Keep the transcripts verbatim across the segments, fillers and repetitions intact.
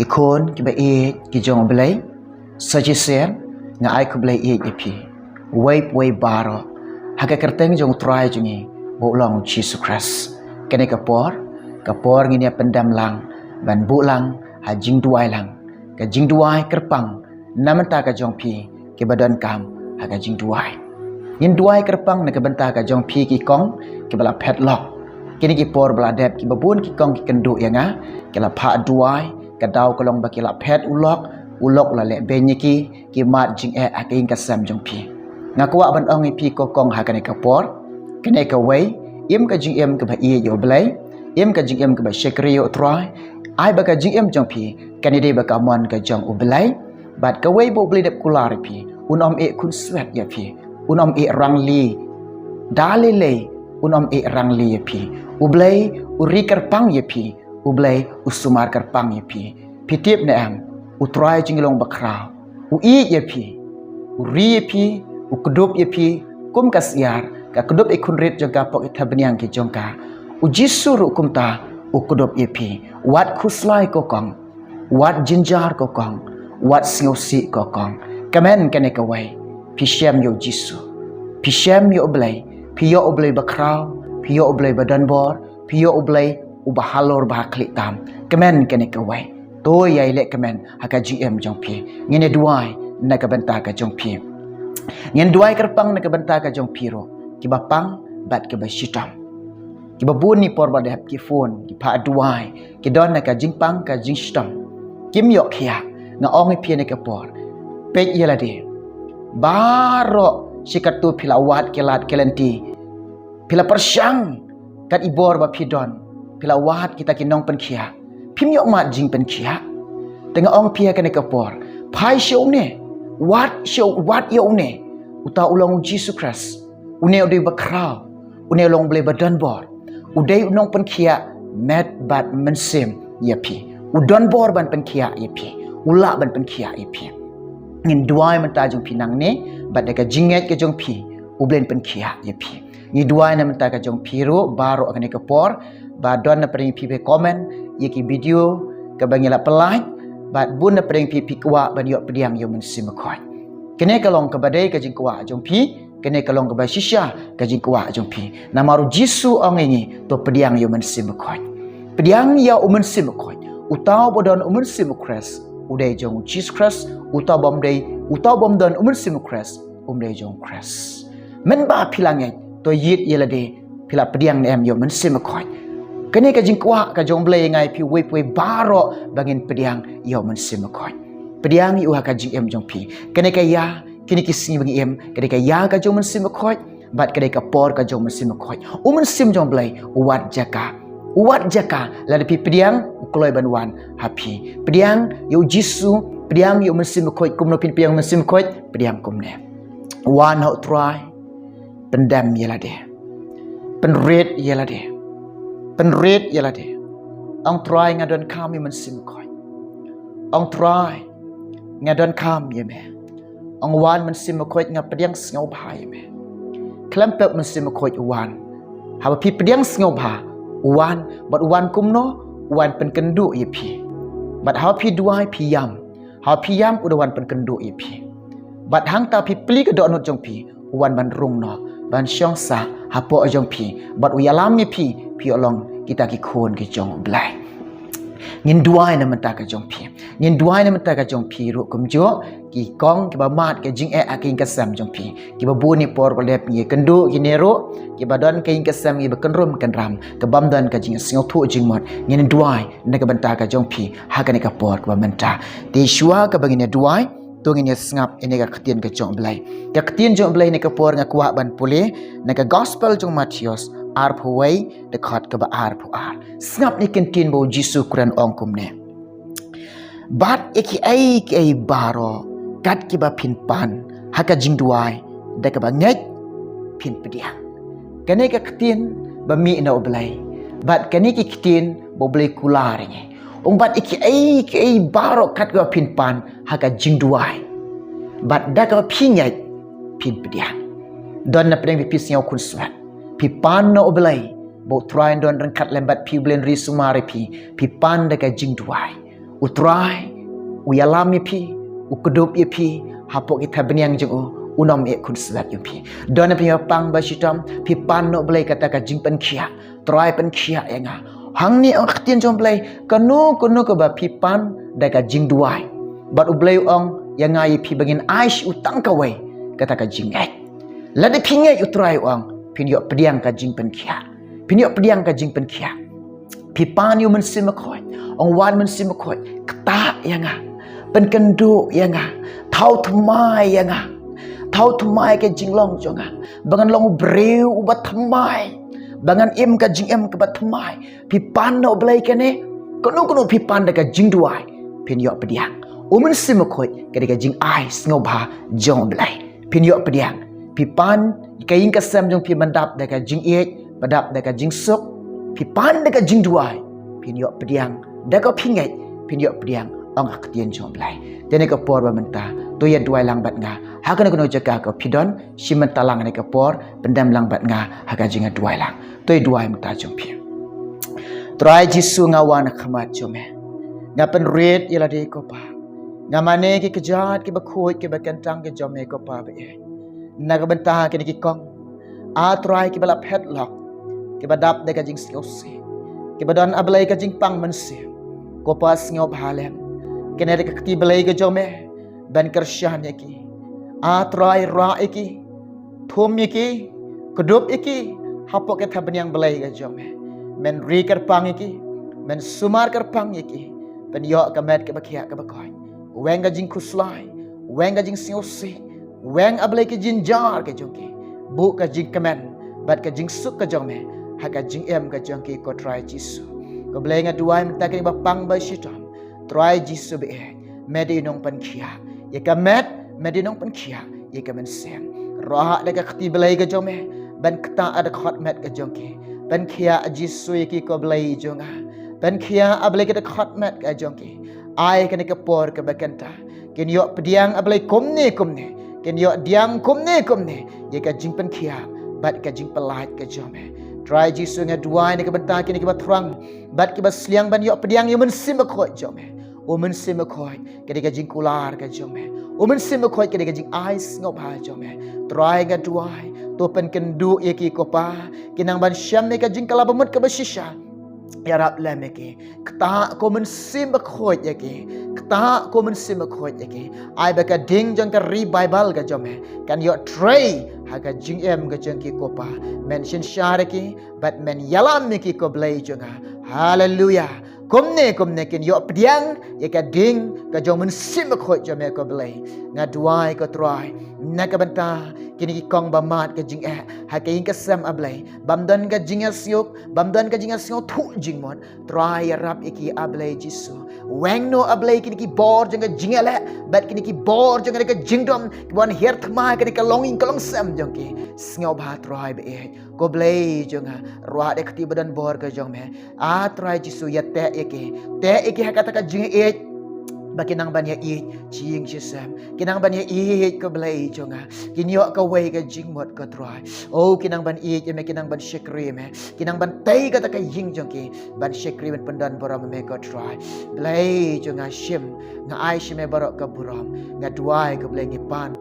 Khun kiba ïeit ki jong U Blei, sa shisien nga ai khublei ïeit ïa phi, uwei pa uwei baroh, ha ka kyrteng jong U Trai jong ngi ba u long U Jisu Khrist. Kane ka por, ka por ngin ïa pyndem lang ban buh lang ha jingduwai lang, ka jingduwai kyrpang na bynta ka jong phi kiba donkam ha ka jingduwai. Ngin duwai kyrpang na ka bynta ka jong phi ki kong kiba la phet lok. Kine ki por ba la dep kiba bun ki kong ki kynduh ïa nga, ki la phah duwai, ka daw ka long ba ki la phet u lok, u lok u la leh beiñ ïa ki, ki mad jingeh ha ka ïing ka sem jong phi. Nga kwah ban ong ïa phi ko kong ha kane ka por, kane kawei, im ka jingim kaba ïeit ïa U Blei, im ka jingim kaba shakri ïa U Trai, ai ba ka jingim jong phi kan ïadei bad ka mon ka jong U Blei. Bad kawei ba U Blei dep kular ïa phi, un ym ïeh khunswet ïa phi, un ym ïeh rangli. Da lei lei, un ym ïeh rangli ïa phi. U Blei u ri kyrpang ïa phi, U Blei u sumar kyrpang ïa phi. Phi tip ne em, U Trai jong ngi long bakhraw, u ïeit ïa phi, u ri ïa phi, u kdup ïa phi kum ka syiar ka kdup ïa ki khun rit jong ka hapoh ki thapniang ki jong ka. U Jisu ruh kumta u kdup ïa phi. Wat khuslai ko kong, wat jynjar ko kong, wat sngewsih ko kong. Kmen kane kawei, phi shem ïa U Jisu, phi shem ïa U Blei, phi ïoh U Blei bakhraw, phi ïoh U Blei badonbor, phi ïoh U Blei uba halor ba ha khlieh tam. Kmen kane kawei. To ïa ïaleh kmen ha ka jingim jong phi. Ngin ïa duwai na ka bynta ka jong phi. Ngin duwai kyrpang na ka bynta ka jong phi ruh, kiba pang bad kiba shitom. Kiba bun ni por ba dep ki phone, ki phah duwai, ki don na ka jingpang ka jingshitom. Kim ïoh khiah. Nga ong ïa phi ne ka por, peit ïa lade. Baroh shi katto phi la wad ki lad ki lynti, phi la pyrshang kat i bor ba phi don, phi la wad kita ki nongpynkhiah. Phim ïoh mad jingpynkhiah. Te nga ong phi ha kane ka por, phai sha une, wad sha, wad ïa une. Uta u long U Jisu Khrist. Une u dei bakhraw, une u long Blei badonbor. U dei u nongpynkhiah met bad mynsiem ïa phi. U donbor ban pynkhiah ïa phi, u lah ban pynkhiah ïa phi. Ngin duwai mynta jong phi nangne, bad da ka jingngeit ka jong phi, U Blei un pynkhiah ïa phi. Ngi duwai na bynta ka jong phi ruh baroh ha kane ka por, ba don na pdeng phi ba comment ïa ki video kaba ngi la pyllait, bad bun na pdeng phi phi kwah ban ïoh pdiang ïa U Mynsiem Bakhuid. Kane ka long kaba dei ka jingkwah jong phi, kane ka long kaba shisha ka jingkwah jong phi. Namar U Jisu ong ïa ngi, to pdiang ïa U Mynsiem Bakhuid. Pdiang ïa U Mynsiem Bakhuid. Uta uba don U Mynsiem U Khrist u dei jong U Jisu Khrist, uta bym dei, uta bym don U Mynsiem U Khrist um dei jong U Khrist. Mynba phi la ngeit, to ïit ïa lade, phi la pdiang ne em ïa U Mynsiem Bakhuid. Kane ka jingkwah ka jong U Blei ïa ngi phi uwei pa uwei baroh ba ngin pdiang ïa U Mynsiem Bakhuid. Pdiang ïa u ha ka jingim jong phi. Kane ka ïa, kine ki sngi ba ngi im, kane ka ïa ka jong U Mynsiem Bakhuid, bad kane ka por ka jong U Mynsiem Bakhuid. U Mynsiem jong U Blei u wad jaka. U wad jaka, lada phi pdiang, u kloi ban wan ha phi. Pdiang ïa U Jisu, pdiang ïa U Mynsiem Bakhuid, kumno phin pdiang U Mynsiem Bakhuid, pdiang kumne. Wan ha U Trai, pyndem ïa lade. Pynrit ïa lade. Pynrit ïa lade. Ong Trai nga donkam ïa U Mynsiem Bakhuid. Ong Trai, nga donkam ïa me. Ong wan Mynsiem Bakhuid nga pdiang sngewbha ïa me. Khlem pep Mynsiem Bakhuid u wan. Haba phi pdiang sngewbha, u wan, bad u wan kumno, u wan pynkynduh ïa phi. Bad haba phi duwai phi ïam. Haba phi ïam u da wan pynkynduh ïa phi. Bad hangta phi plie ka dohnud jong phi, u wan ban rung noh, ban shong sah hapoh jong phi, bad u ïalam ïa phi, phi ïoh long kita ki khun ki jong U Blei. Ngin duwai na bynta ka jong phi. Ngin duwai na bynta ka jong phi ruh kumjuh, ki kong kiba mad ka jingeh ha ka ïing ka sem jong phi. Kiba bun ni por ba dep ngi kynduh kine ruh, kiba don ka ïing ka sem kiba kynrum kynram, kaba ym don ka jingsngewthuh jingmut. Ngin duwai na ka bynta ka jong phi ha kane ka por kaba mynta. Te shuwa kaba ngin duwai, to ngin ïa sngap ïa kane ka ktien ka jong U Blei. Ka ktien jong U Blei ha kane ka por nga kwah ban pule na ka Gospel jong u Mathaios arphew wei, dkhot kaba arphew ar. Sngap ïa kane ka ktien ba U Jisu u kren, ong kumne. Bad ïa kiei kiei baroh kat kiba phin pan ha ka jingduwai da kaba ngeit, phin pdiang. Kane ka ktien ba mih na U Blei. Bad kane ka ktien ba U Blei u kular ïa ngi. Ong bad ïa kiei kiei baroh kat kiba phin pan ha ka jingduwai, bad da kaba phi ngeit, phin pdiang. Don na pdeng phi, phi sngew khunswet, phi pan na U Blei, ba U Trai un don ryngkat lem bad phi, U Blei un ri sumar ïa phi. Phi pan da ka jingduwai. U Trai u ïalam ïa phi, u kdup ïa phi hapoh ki thapniang jong u, un ym eh khunswet ïa phi. Don ha phi ba pang ba shitom, phi pan na U Blei kata ka jingpynkhiah. Trai pynkhiah ïa nga. Hangne ong ka ktien jong U Blei, kano kano kaba phi pan da ka jingduwai, bad U Blei u ong ïa nga ïa phi ba ngin ai sha u tang kawei kata ka jingngeit. Lada phi ngeit, U Trai u ong, phin ïoh pdiang ka jingpynkhiah. Phin ïoh pdiang ka jingpynkhiah. Phi pan ïa U Mynsiem Bakhuid, ong, Wan Mynsiem Bakhuid, ktah ïa nga, pynkynduh ïa nga, thaw thymmai ïa nga, thaw thymmai ka jinglong jong nga, ba ngan long u briew uba thymmai, ba ngan im ka jingim kaba thymmai. Phi pan na U Blei kane, kano kano phi pan da ka jingduwai, phin ïoh pdiang. U Mynsiem Bakhuid ka dei ka jingai sngewbha jong U Blei, phin ïoh pdiang. Phi pan ka ïing ka sem jong phi ban dap da ka jingïeit, ban dap da ka jingsuk, phi pan da ka jingduwai, phin ïoh pdiang. Da ka phi ngeit, phin ïoh pdiang, ong ka ktien jong U Blei. Te ha kane ka por ba mynta, to ïa duwai lang bad nga ha kano kano jaka ka phi don. Shim bynta lang ha kane ka por, pyndem lang bad nga ha ka jingduwai lang. To ïa duwai mynta jong phi. Trai Jisu, nga wan ha khmat jong me, nga pynrit ïa lade, ko Pa. Nga mane ki kjat kiba khuid kiba kyntang ki jong me, ko Pa ba ïeit. Na ka bynta kine ki kong, A Trai, kiba la phet lok, kiba dap da ka jingsngewsih, kiba don, A Blei, ka jingpang mynsiem, ko Pa, sngewbha lem. Kane ka kti Blei ka jong me, ban kyrshan ïa ki. A Trai, rah ïa ki, thum ïa ki, kdup ïa ki hapoh ka thapniang Blei ka jong me. Men ri kyrpang ïa ki, men sumar kyrpang ïa ki, ban ïoh ka met kaba khiah kaba koit. Weng ka jingkhuslai, weng ka jingsngewsih, weng, A Blei, ka jynjar ka jong ki. Buh ka jingkmen bad ka jingsuk ka jong me ha ka jingim ka jong ki, ko Trai Jisu. Ko Blei, nga duwai mynta kine ba pang ba shitom, Trai Jisu ba ïeit, me dei u nongpynkhiah ïa ka met, me dei u nongpynkhiah ïa ka mynsiem. Rah da ka kti Blei ka jong me ban ktah da ka dkhot met ka jong ki. Pynkhiah, Jisu, ïa ki, ko Blei jong nga. Pynkhiah, A Blei, ka dkhot met ka jong ki. Ai kane ka por kaba kyntang kin ïoh pdiang, A Blei, kumne kumne, kin ïoh pdiang kumne kumne ïa ka jingpynkhiah bad ka jingpyllait ka jong me. Trai Jisu, nga duwai na ka bynta kine kiba thrang bad kiba sliang ban ïoh pdiang ïa U Mynsiem Bakhuid jong me. U Mynsiem Bakhuid ka dei ka jingkular ka jong me. U Mynsiem Bakhuid ka dei ka jingai sngewbha jong me. Trai, nga duwai, to pynkynduh ïa ki, ko Pa, kin nang ban shem ïa ka jingkylla ba mut kaba shisha. Ïarap lem ïa ki. Ktah, ko Mynsiem Bakhuid, ïa ki. Ktah, ko Mynsiem Bakhuid, ïa ki. Ai ba ka ding jong ka revival ka jong me kan ïoh trei ha ka jingim ka jong ki, ko Pa. Men synshar ïa ki bad men ïalam ïa ki, ko Blei jong nga. Haleluya. Kumne kumne kin ïoh pdiang ïa ka ding ka jong U Mynsiem Bakhuid jong me, ko Blei. Nga duwai, ko Trai, na ka bynta kine ki kong ba mad ka jingeh ha ka ïing ka sem, A Blei, bym don ka jingïasiuk, bym don ka jingïasngewthuh jingmut. Trai, ïarap ïa ki, A Blei Jisu. Weng noh, A Blei, kine ki bor jong ka jingïaleh bad kine ki bor jong ka jingdom, kiba wan hiar thma ha kane ka longïing ka longsem jong ki. Sngewbha, Trai ba ïeit, ko Blei jong nga. Rah da ka kti ba donbor ka jong me. A Trai Jisu, ïa teh ïa ki, teh ïa ki ha kata ka jingïeit, ba kin nang ban ïaieit shi ïing shi sem, kin nang ban ïaieit, ko Blei jong nga. Kin ïoh kawei ka jingmut, ko Trai. Oh, kin nang ban ïeit ïa me, kin nang ban shakri ïa me, kin nang ban tei kata ka ïing jong ki ban shakri, ban pyndonburom ïa me, ko Trai. Blei jong nga, shim, nga ai sha me baroh ka burom. Nga duwai, ko Blei, ngi pan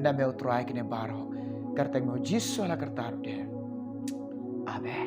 na me, U Trai, kine baroh. Kyrteng me, U Jisu, la kyrta ruh de. Amen.